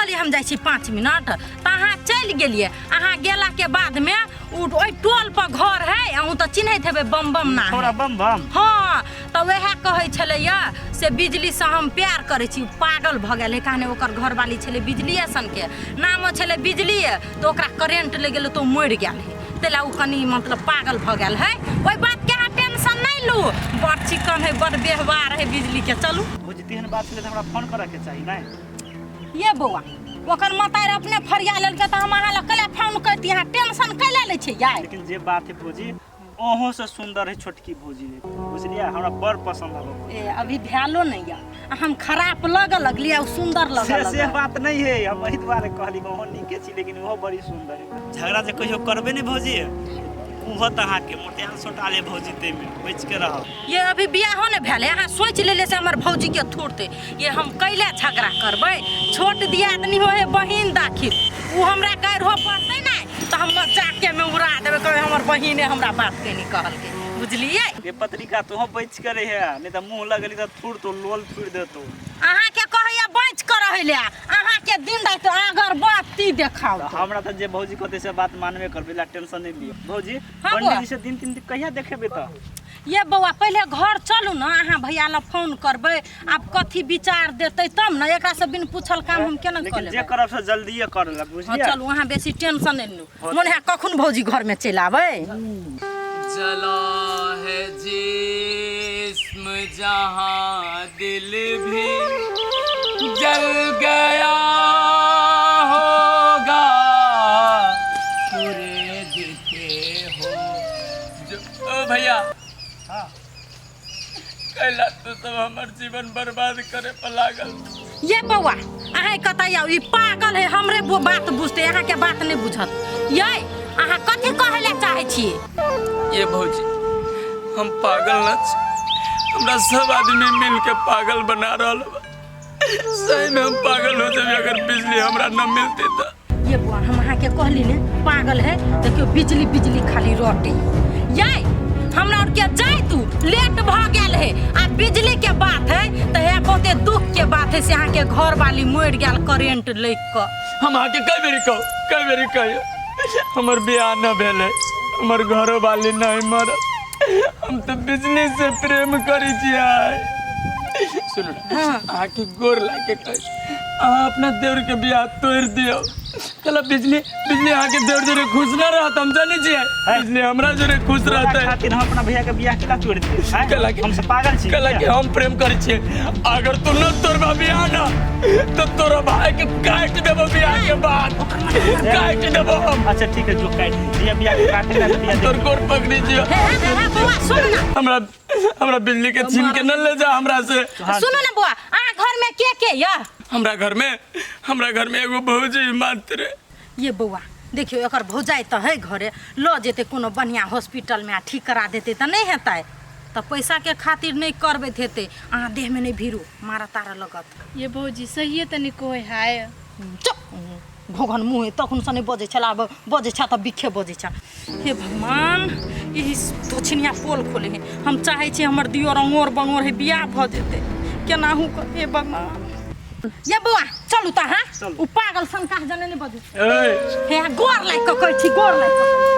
कहलियै हम जाइ छी 5 मिनट, तऽ अहाँ चलि गेलियै। अहाँ गेलाके बादमे ओ ओहि टोल पर घर है, अहूँ तऽ चिन्हैत हेबै, बम बम ना है। छोड़ा बम बम। हँ, तऽ वएह कहै छलैया से बिजलीसँ हम प्यार करै छी। पागल भऽ गेल है। कहने ओकर घरवाली छलै बिजलिए सनके, नामो छलै बिजलिए, तऽ ओकरा करेंट लागि गेलै तऽ ओ मरि गेल है। ताहि लए ओ कनि मतलब पागल भऽ गेल है। ओहि बातके अहाँ टेंशन नहि लू। बड़ चिकन है, बड़ व्यवहार है बिजलीके। चलू। भौजी, तेहन बात छलै तऽ हमरा फोन करऽके चाही नहि? ये बौआ, ओकर मतारि अपने फरिया लेलकै तऽ हम अहाँ लग कैला फोन करती? अहाँ टेंशन कैला लै छियै यार? लेकिन जे बात है भौजी, अहूँ से सुंदर है छोटकी भौजी, बुझलियै? हमरा बड़ पसंद आबऽ। ए, अभी भेलो नहीं यऽ आ हम खराब लगऽ लगलियै आ ओ सुंदर लगऽ से लगल। बात नहीं है, हम एहि दुआरे कहली, ओहो नीके छी, लेकिन ओहो बड़ी सुंदर है। झगड़ा जे कहियो करबे नहीं भौजी, ओहो तऽ अहाँके मोटियान सोटा ले भौजी, ताहिमे बचि के रहब। ये अभी बियाहो नहि भेल है, अहाँ सोचि लेले से हमर भौजी के थोड़ते। ये हम कैले झगड़ा करबै? छोट दियादनी हो है, बहिन दाखिल। ओ हमरा गारि हो पड़तै नहि तऽ हम मजाके में उड़ा देबै, कहबै हमर बहिने हमरा बात के नहीं कहलकै, बुझलियै? ये पत्रिका तोहो बचि के रहे, नहीं तऽ मुँह लगली तऽ थूर तो लोल थूर देतो। अहाँके कहैया बचि के रहै ले, अहाँके दिन राति अगरबत्ती देखाउ। तऽ हमरा तऽ जे भौजी कहतै से बात मानबे करबै ला, टेंशन नहीं लिअ भौजी। हाँ, बौआ। पंडीजी से दिन तीन दिन कहिया देखेबै तऽ? ये बौआ, पहिले घर चलू ने, अहाँ भैया लग फोन करबै, आब कथी विचार देतै तब ने। एकरा से बिन पूछल काम हम केना कऽ लेकिन जे लेबै? करब से जल्दिए कर ला, हाँ। बुझलियै? चलू, अहाँ बेसी टेंशन नहि लू। मोन है कखन भौजी घरमे चलि आबै। जला है जिस्म जहाँ दिल भी जल गया होगा, पूरे दिखे हो जो। ओ भैया। हाँ। कैला तू सब हमर जीवन बर्बाद करे पर लागल? ये बौआ, अहाँ कतऽ आउ? ई पागल है, हमरे बात बुझतै, अहाँके बात नहि बुझत। ये अहाँ कथी कहै लए चाहै छियै? ये भौजी, हम पागल न छी, हमरा सब आदमी मिल के पागल बना रहल बा। सही में हम पागल हो जाबे अगर बिजली हमरा न मिलती तऽ। ये बौआ, हम अहाँके कहली ने पागल है? देखियौ, बिजली बिजली खाली रटे। ये हमरा और के जाय तू, लेट भऽ गेल है। आ बिजली के बात है तऽ हे बहुते दुख के बात है से अहाँके घर वाली मरि गेल करेंट लागि कऽ। हम अहाँके कई बेरी कहू, कई बेरी कहियो, हमर बियाह न भेल है, हमर घरो वाली नहीं मरल, हम तऽ बिजली से प्रेम करै छियै। सुनू ने, अहाँके गोर लागे कहै, अहाँ अपना देवर के बियाह तोड़ि दियौ। चलो बिजली, बिजली अहाँके देवर जोरे खुश न रहत, हम जानै छियै। बिजली हमरा जोरे खुश तोरा रहतै। खातिर हम अपना भैया के बियाह केला तोड़ दिए? आँय? केला के हम सब पागल छी? कहला कि हम प्रेम करै छियै, अगर तू न तोड़बा बियाह न तो तोरा भाई के काट देबो, बियाह के बाद काट देबो हम। अच्छा ठीक है, जो काट दिया बियाह के काटे ला बियाह। तोर गोर पकड़ी जियो। हे हे हे बौआ, सुन ना। हमरा हमरा बिजली के छीन के न ले जा हमरा से। सुनो ना बौआ, अहाँ घर में के के यऽ? हमरा घर में एगो भौजी मात्र। ये बौआ, देखियौ, एकर भौजाइ तऽ है घरे, लऽ जेतै कोनो बढ़िआँ हॉस्पिटलमे आ ठीक करा देतै तऽ नहि हेतै? तऽ पैसाके खातिर नहि करबैत हेतै। अहाँ देहमे नहि भिरू, मारऽ तारऽ लगत। ये भौजी, सहिए तनी कहै हाय। चुप, घोघन मुँह, तखनसँ नहि बजै छल, आब बजै छ तऽ बिखे बजै छ। हे भगवान, ई दक्षिणिया पोल खोले है। हम चाहै छी हमर दियोर अंगोर बंगोर है, बियाह भऽ जेतै केनाहू कऽ। हे भगवान। ये बौआ, चलू तऽ अहाँ। चलू। ओ पागल सनका जने नहि बजू। ए। हे, गोर लागि कऽ कहै छी, गोर लागि कऽ कहै छी।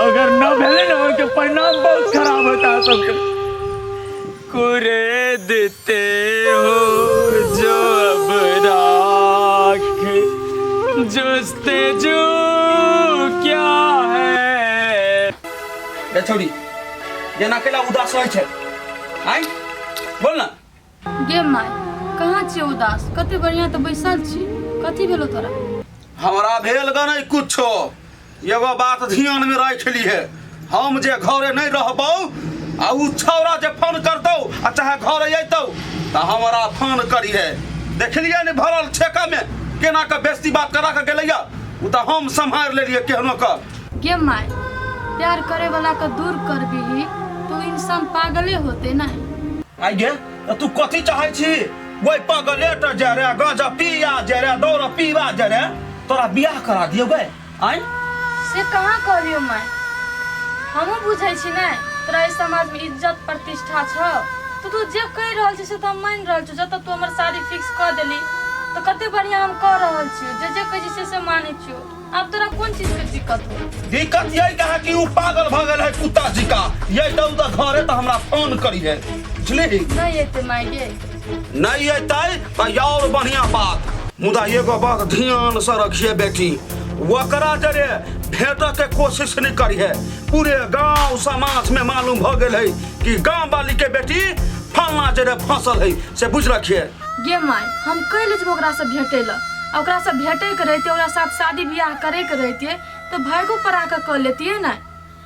अगर न भेलै ने, ओहिके परिणाम बहुत खराब होता है सबके। कुरे देते हो जो अब राख, जुस्ते जो क्या है। रे छौड़ी, जेना कैला उदास रहै छै? आँय, बोल ना। गे माय, कहाँ छियै उदास? कते बढ़िया तऽ बैसल छी। कथी भेलो तोरा? हमरा भेल ग नहीं कुछो। एगो बात ध्यान में राख लीहे, हम जे घरे नहीं रहबौ आ उ छौड़ा जे फोन करतौ आ चाहे घरे अयतौ तऽ हमरा फोन करिहे। देखलियै ने भरल छेका में केना के बेस्ती बात करा के गेलैया? उ तऽ हम सम्हारि लेलियै केहनो के। गे माय, प्यार करे वाला के दूर करबीही तो इंसान पागले होते ना? आइ गे, तऽ तू कथी चाहै छी? ओहि पगलेट जे रे, गांजा पिया जे रे, दौड़ पीवा जे रे, तोरा बियाह करा दियौ गे? आँय? से कहाँ कहलियौ माय? हमहूँ बुझै छी ने तोरा एहि समाजमे इज्जत प्रतिष्ठा छौ, तऽ तू जे कहि रहल छी से तऽ हम मानि रहल छी। जतऽ तू हमर शादी फिक्स कऽ देली तऽ कते बढ़िया हम कऽ रहल छियौ, जे जे कहै छी से से मानै छियौ। आब तोरा कोन चीज के दिक्कत हो? दिक्कत यही कहा कि उ पागल भऽ गेल है कुत्ता जिका। यही तऽ उ तऽ घरे तऽ हमरा फोन करी है, बुझली? नहीं एते माय गे। नहीं अयतै तऽ और बढ़िया बात, मुदा एगो बात ध्यान से रखिए बेटी, ओकरा जरे भेट के कोशिश नहीं करिहे। पूरे गांव समाज में मालूम भ गेल है कि गांव वाली के बेटी फलना जरे फसल है, से बुझ रखिए। गे माय, हम कैले जेबै ओकरा से भेटै लए? आ ओकरा से भेटै के रहितै, ओकरा साथ शादी बियाह करे के रहितै तऽ भागो पर आके कऽ लेतियै ने।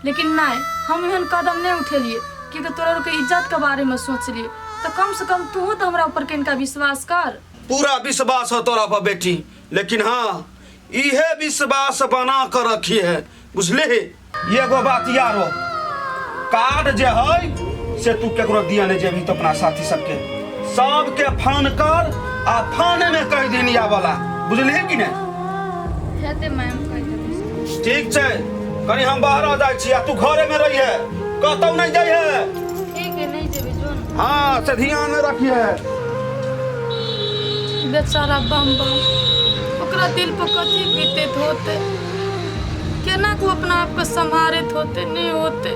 लेकिन नहीं, हम एहन कदम नहीं उठेलिए, क्योंकि तोरा के इज्जत के बारे में सोचलिए। तो कम से कम तू तो हमरा ऊपर कनिका विश्वास कर। पूरा विश्वास हो तोरा पर बेटी, लेकिन हाँ इहे विश्वास बना कर रखी है, बुझली? एगो बात यारो, कार्ड जे है से तू केकरो दिया नहीं जेबही, तो अपना साथी सबके सबके फोन कर आ फोन में कह दिन वाला, बुझली कि नहीं? हेते मैम, कह देबै। ठीक छै, कनी हम बाहर जाइ छी आ तू घरे में रही है, कतौ नहीं जाइ है। ठीक है, नहीं जेबै, जो न। हाँ से ध्यान में रखिए। बेचारा बम बम, ओकरा दिल पर कथी बीतैत होते, केना को अपना आप के सम्हारैत होते, नहीं होते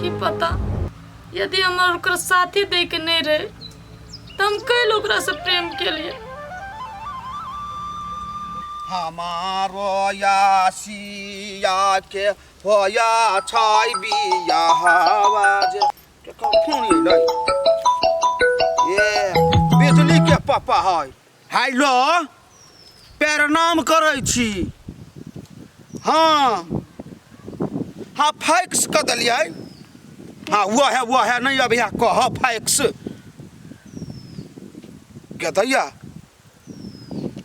की पता। यदि हमर ओकर साथी दै के नहीं रहे तो हम कैल ओकरा से प्रेम के लिए। हमारो यासिया के होया छाई बियाहवा जे केकर फोन एलै? ये बिजली के पापा है। हेलो, प्रणाम करै छी। हाँ हाँ, फैक्स कऽ देलियै। हाँ वो है, वो है नहीं अभी कह फैक्स गदैया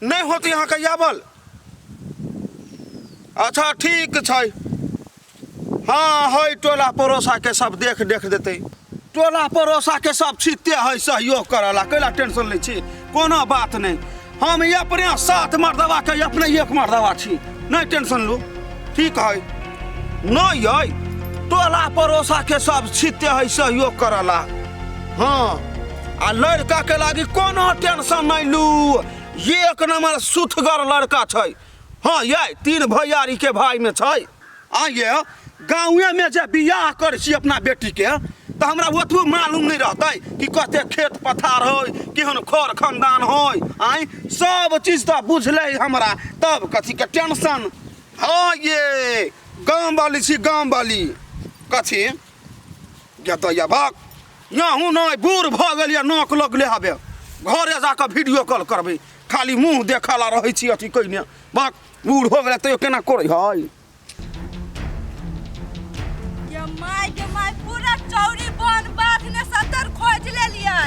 नहीं होती यहाँ के याबल। अच्छा ठीक छै। हाँ है, टोला पड़ोसा के सब देख देख देते, टोला पड़ोसा के सब छिते है सहयोग करला, कैला टेंशन लै छी, कोनो बात नहीं। हम अपने सात मर्दवा के अपने एक मर्दवा छी, नहीं टेंशन लू, ठीक है। नहीं है, टोला पड़ोसा के सब छिते है सहयोग करला। हाँ आ लड़का के लागी कोनो टेंशन नहीं लू, एक नंबर सुथगर लड़का छै। हाँ ये तीन भैयारी के भाई में छै। आ ये गाँवे में जे बियाह करै छी अपना बेटी के, तऽ हमरा ओतबो मालूम नहीं रहतै कि कते खेत पथार होय, केहन खर खानदान होय। आँय सब चीज तऽ बुझलै हमरा, तब कथी के टेंशन। हाँ ये गाम वाली छी, गाम वाली कथी या भाग यहाँ नहीं, बूढ़ भऽ गेल या नाक लगले हबे, घरे जाकऽ वीडियो कॉल करबै, खाली मुँह देखला रहै छी अथी कइने। भाग, बूढ़ हो गेलै तैयो केना करै है। ये my के my, पूरा चौरी बन बाध ने सतर खोज लेलियै,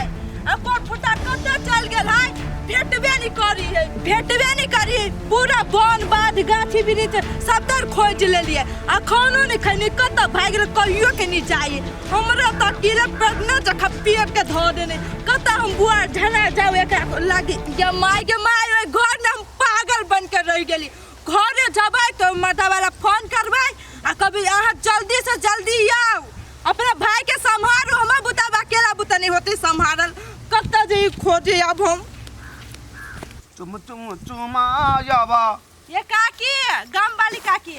आ कोन फुटा कतऽ चल गेल है, भेटबे नहीं करी है, भेटबे नहीं करी। पूरा बन बाध गाछी वृक्ष सतर खोज लेलियै, आ खानो नहीं खैनी, कतऽ भागि गेल कहियो के नहीं जाइए। हमरा तऽ अकेले प्रज्ञा जखा पेट के धऽ देने, कतऽ हम बुआ झला जाऊ एकरा लागी। ये my के my, ओहि घर में हम पागल बन के रह गेली। घरे जबै तो मर्दा वाला फोन करबै आ कभी अहाँ जल्दी से जल्दी आउ, अपना भाई के सम्हारू, हमर बुता अकेला बुता नहीं होते सम्हारल, कतऽ जे खोजे अब हम। चुम चुम चुमायावा। ये काकी, गाम वाली काकी।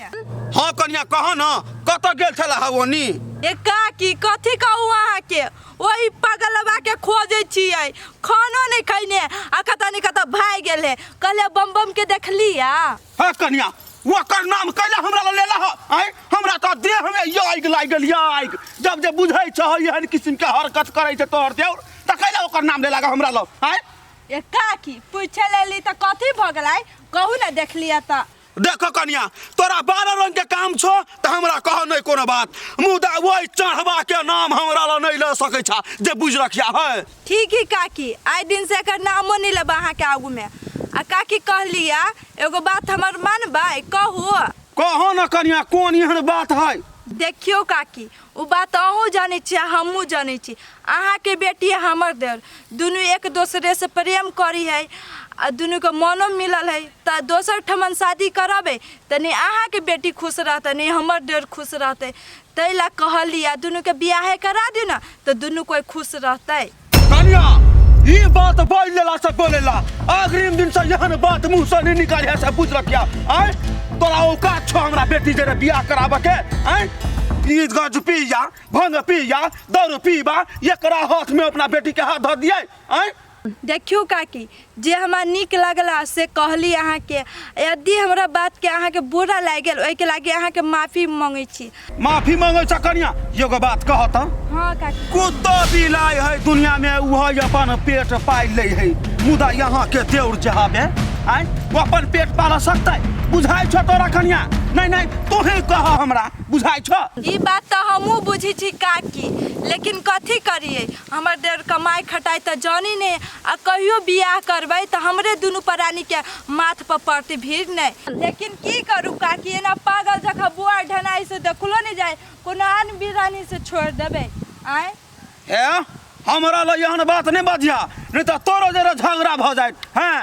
हाँ कनिया कह न, कतऽ गेल छला हा ओनी? ए काकी, कथी कहू अहाँके, ओही पगलवा के खोजै छियै, खानो नहीं खैने आ कतऽ नहीं कतऽ भागि गेल है। कहलियै बम बम के देखलियै। हे कनिया, ओकर नाम कैला हमरा लग लेला ह? आँय, हमरा तऽ देह में आगि लागि गेल, आगि। जब जे बुझै छह एहन किस्म के हरकत करै छै तोहर देउर, तऽ कैला ओकर नाम लेला हमरा लग? आँय ए काकी, पूछे लेली तऽ कथी भऽ गेलै, कहू ने देखलियै तऽ। देखो कनिया, तोरा 12 रंग के काम छो तऽ हमरा कह नहीं कोनो बात, मुदा वही चढ़वा के नाम हमरा लग नहीं ल सकै छा, जे बुझ रखिया है। ठीक ही काकी, आइ दिन से एकर नामो नहीं लेबै अहाँके आगू में। आ काकी कहलिया एगो बात हमर मानबै? कहू। कहो न कनिया, कोन एहन बात है? देखियौ काकी, ओ बात अहूँ जानै छी आ हमहूँ जानै छी, अहाँके बेटी आ हमर देवर दुनू एक दोसरेसँ प्रेम करी है आ दुनूके मनो मिलल है, तऽ दोसर ठमन शादी करबै तऽ नहि अहाँके बेटी खुश रहतै, नहि हमर देवर खुश रहतै। ताहि लए कहलियै दुनूके बियाहे करा दियौ ने, तऽ दुनू कोइ खुश रहतै। कनिया, ई बात बोल लेला से बोलेला अग्रिम दिन से एहन बात मुंह से नहीं निकाले से बुझ रखिया। आय तोरा औकात छो हमरा बेटी जरे बियाह कराबे के? आय ई गज पिया भंग पिया दारू पीबा एकरा हाथ में अपना बेटी के हाथ धऽ दियै? आय देखियौ काकी, जे हमरा नीक लगला से कहली अहाँके। यदि हमरा बातके अहाँके बुरा लागि गेल ओहिके लागि अहाँके माफी मांगै छी। माफी मांगै छ कनिया? एगो बात कह त। हाँ काकी। कुत्तो बिलाइ है दुनिया में उह अपन पेट पालि लै है, मुदा यहाँ के देउर जे हबे आय वो अपन पेट पाल सकतै? बुझाइ छौ तोरा कनिया? नहीं नहीं तोहे कह हमरा बुझाइ छौ। ई बात तऽ हमहूँ बुझै छी काकी, लेकिन कथी करियै, हमर देर कमाइ खटाइ तऽ जानी नहि, आ कहियो बियाह करबै तऽ हमरे दुनू प्राणीके माथ पर पड़तै भीड़ नहि। लेकिन की करू काकी, एना पागल जकाँ बुआ ढनाइ से देखलो नहि जाय, कोनो आन बिरानी से छोड़ि देबै? आँय हे हमरा लग एहन बात नहि बजिया, नहीं तऽ तोरो जरे झगड़ा भऽ जायत। हैं